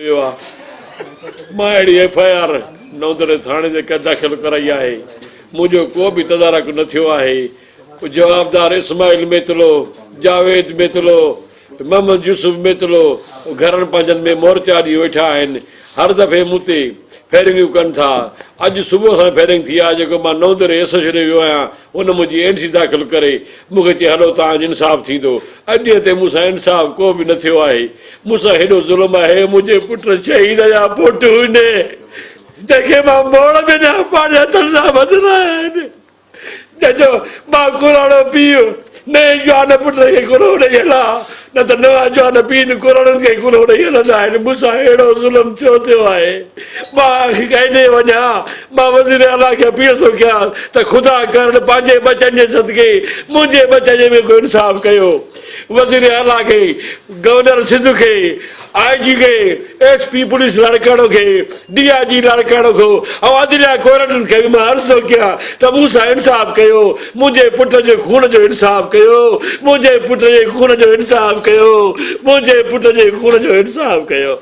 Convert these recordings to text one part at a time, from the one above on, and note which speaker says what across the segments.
Speaker 1: ويو آهي. مان اهڙي ايف I R نوندڙي ٿاڻي تي داخل ڪرائي آهي. منهنجو ڪو به تدارڪ نه ٿيو آهي. جوابدار اسماعيل ميتلو، جاويد ميتلو، محمد يوسف ميتلو گهرن پنهنجن ۾ مورچا ڏيئي ويٺا آهن. هر دفعي مون تي فائرنگيون ڪن ٿا. اڄ صبح سان فائرنگ ٿي آهي جيڪو مان نوندڙي ايس ايڇ او ڏي ويو آهيان. ان منهنجي اين سي داخل ڪري مون کي چيائين هلو توهان جو انصاف ٿيندو. اڄ ڏينهن تائين مون سان انصاف ڪو به نه ٿيو آهي. مون سان هيڏو ظلم آهي. منهنجي پٽ شهيد جا فوٽو آهن جنهن کي مان موڙ ۾ نه پنهنجي هٿن سان ٻڌرايا آهن. جنهن جو مان ڪراڙو پيء نئين جوان پٽ کي ڪلهو ڏئي هلان نه ته نوان جوان پيء به ڪراڙن کي ڪلهو ڏئي هلندا آهن. مون سان اهڙو ظلم ڇو ٿيو آهي؟ مان ڪيڏي وڃان؟ مان وزير اعليٰ کي اپيل ٿو ڪيان ته خدا ڪرڻ پنهنجي ٻچن جي صدقي منهنجي ٻچن جي به ڪو انصاف ڪيو. وزير اعليٰ کي، گورنر سنڌ کي، آء جي کي، ايس پي پوليس لاڙڪاڻو کي، ڊي I جي لاڙڪاڻو کي ۽ عدليه ڪورٽن کي به مان عرض ٿو ڪيان ته مون سان انصاف ڪيو، منهنجي پٽ جي خون جو انصاف ڪيو، منهنجي پٽ جي خون جو انصاف ڪيو، منهنجي پٽ جي خون جو انصاف ڪيو.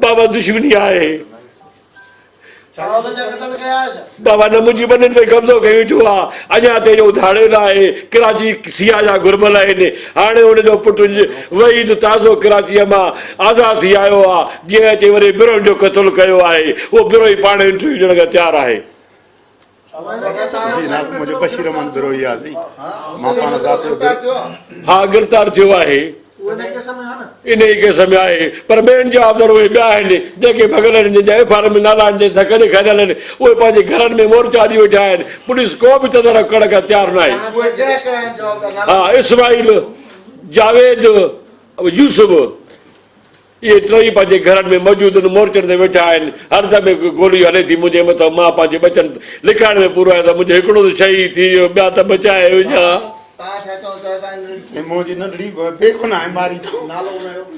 Speaker 1: بابا دشمني آهي. بابا نه منهنجي ٻنين تي قبضو ڪيو ويٺو آ اڃا تي جو ڌاڙيل آهي ڪراچي سيا جا گهربل آهن هاڻي ان جو پٽ وحيد تازو ڪراچيء مان آزاد ٿي آيو آ جنهن اچي وري بروهين جو قتل ڪيو آهي اهو بروهي پاڻ انٽرويو ڏيڻ کان تيار آهي.
Speaker 2: جي ناڪ منهنجو بشير احمد بروهي آ سائين مان پاڻ ذات جو
Speaker 1: ها گرفتار ٿيو آهي انهي ڪيس ۾ آهي پر مين جوابدار اهي ٻيا آهن جيڪي ڀڳل آهن جن جا ايف I R ۾ نالا آهن جن سان ڪڏهن کاڌل آهن اهي پنهنجي گهرن ۾ مورچا ڏئي ويٺا آهن پوليس ڪو به تدارڪ ڪرڻ کان تيار ناهي ها اسماعيل جاويد يوسف اهي ٽئي پنهنجي گهرن ۾ موجود آهن، مورچن تي ويٺا آهن، هر دم هڪ گولي هلي ٿي منهنجي مٿان، مان پنهنجي ٻچن لڪائڻ ۾ پورو آهيان ته منهنجو هڪڙو ته شهيد ٿي ويو، ٻيا ته بچائي وجهان.
Speaker 2: منهنجي ننڍڙي بيگناهه ماري اٿئون،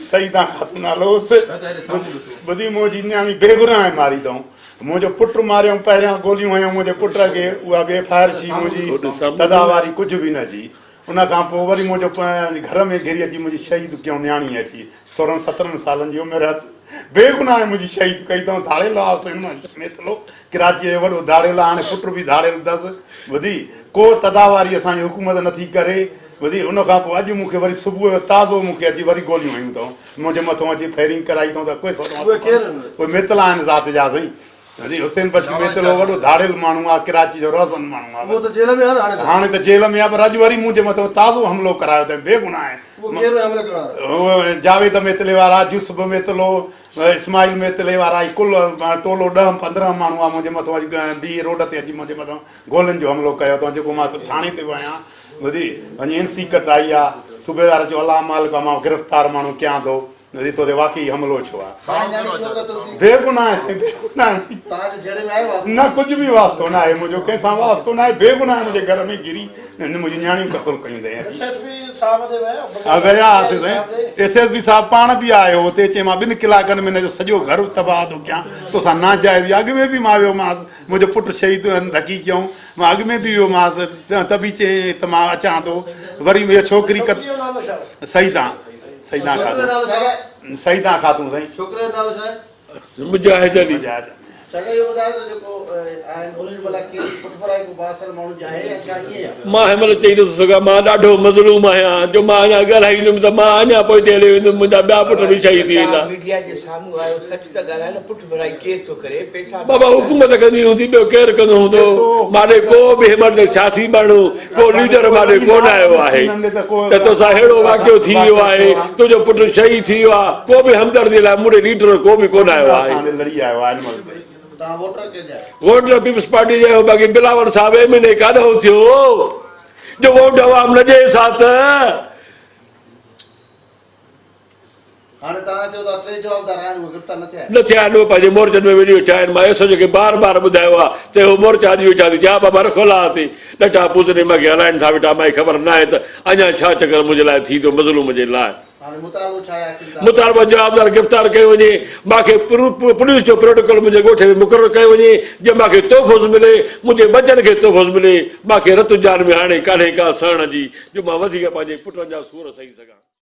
Speaker 2: سعيده خاتون نالو هوس، ٻڌي منهنجي نياڻي بيگناهه ماري اٿئون، منهنجو پٽ ماريائون، پهريان گوليون هنيائون منهنجي پٽ کي، اها به ايف I R ٿي منهنجي تداواري ڪجهه به نه ٿي، ان کان پوء وري منهنجو گهر ۾ گهري اچي منهنجي شهيد ڪيائون نياڻي اچي 16 17 سالن جي عمر هئس بيگناهه منهنجي شهيد ڪئي اٿئون ڌاڙيل آ حسين ميتلو ڪراچيء جو وڏو ڌاڙيل آ هاڻي پٽ به ڌاڙيل اٿس ٻڌي ڪو تداواري اسان جي حڪومت نٿي ڪري ٻڌي ان کان پوء اڄ مون کي وري صبح جو تازو مون کي اچي وري گوليون هنيون اٿئون منهنجي مٿون اچي فائرنگ ڪرائي اٿئون ته ڪوئي اهي ميتلا آهن ذات جا سائين حاجي حسين بخش ميتلو وڏو ڌاڙيل ماڻهو آ ڪراچي جو روزن ماڻهو آ اهو ته جيل ۾ آ نه هاڻي ته هاڻي ته جيل ۾ آ پر اڄ وري منهنجي مٿان تازو حملو ڪرايو اٿئين بي گناهه آهي اهو ڪير حملو ڪرايو جاويد ميتلي وارا يوسف ميتلو اسماعيل ميتلي وارا هي ڪل ٽولو 10 15 ماڻهو آ منهنجي مٿان اڄ بيهي روڊ تي اچي منهنجي مٿان گولين جو حملو ڪيو اٿئون جيڪو مان ٿاڻي تي به آهيان ٻڌي وڃي اين سي ڪٽائي آ صوبيدار چيو الله مالڪ آ مان گرفتار ماڻهو ڪيان ٿو ندي تو تي واقعي حملو ڇو آ؟ بيگناهه آهي سائين بيگناهه نه ڪجهه به واسطو نه آهي منهنجو ڪنهن سان واسطو نه آهي بيگناهه منهنجي گهر ۾ گهري منهنجون نياڻيون قتل ڪيون اٿئي ويا هئاسين سائين ايس ايس پي صاحب پاڻ به آيو اتي چي مان 2 ڪلاڪن ۾ هن جو سڄو گهر تباهه ٿو ڪيان توسان ناجائزي اڳ ۾ به مان ويومانس منهنجو پٽ شهيد ڌڪي ڪيائون مان اڳ ۾ به ويومانس ته به چيائين ته مان اچان ٿو وري اها ڇوڪري سعيدان سيدان خاتون سيدان خاتون سائين.
Speaker 3: ڇوڪري جو نالو ڇا آهي؟
Speaker 1: مجاهد علي.
Speaker 2: مجاهد.
Speaker 3: چاچا اهو ٻڌايو ته جيڪو آهن انهن جو ڀلا ڪير پٺڀرائي ڪو بااثر ماڻهن جي آهي يا ڇا ائين آهي؟
Speaker 1: مان هن مهل چئي نٿو سگهان مان ڏاڍو مظلوم آهيان جو مان اڃا ڳالهائيندم ته مان اڃا پوئتي هليو ويندم منهنجا ٻيا پٽ به شهيد ٿي ويندا.
Speaker 4: ميڊيا جي سامهون آيو سچ ته ڳالهايو نه پٺڀرائي ڪير ٿو ڪري پئسا
Speaker 1: بابا حڪومت ڪندي هوندي ٻيو ڪير ڪندو هوندو مان ڏي ڪو به هن مهل تائين سياسي ماڻهو ڪو ليڊر ماڏي ڪونه آيو آهي ته توسان ههڙو واقعو ٿي ويو آهي، تنهنجو پٽ شهيد ٿي ويو آهي، ڪو به همدردي لاء مون ڏي ليڊر ڪو به ڪونه آيو آهي. ووٽر پيپلز پارٽي جا آهيون باقي بلاول صاحب ايم اين اي ڪاڏهون ٿيو جو ووٽ عوام نه ڏئيس ها ته.
Speaker 3: هاڻي توهان چئو ٿا ٽي جوابدار آهن اهي گرفتار نه ٿيا آهن.
Speaker 1: نه ٿيا آهن اهي پنهنجي مورچن ۾ وڃي ويٺا آهن مان ايس ايڇ او کي بار بار ٻڌايو آهي ته اهو مورچا اڄ ويٺا ٿي چيا بابا رکو لاهه تي ڏٽا پوزني مان کي هلائين ٿا ويٺا مائي خبر ناهي ته اڃا ڇا چڪر منهنجي لاء ٿيندو مظلوم جي لاء.
Speaker 3: هاڻي مطالبو ڇا آهي آخر تائين؟
Speaker 1: مطالبو جوابدار گرفتار ڪيو وڃي مان کي پوليس جو پروٽوڪول منهنجي ڳوٺ ۾ مقرر ڪيو وڃي جنهن مان کي تحفظ ملي منهنجي ٻچن کي تحفظ ملي مان کي رت جان ۾ هاڻي ڪانهي ڪا سهڻ جي جو مان وڌيڪ پنهنجي پٽن جا سور سهي سگهان.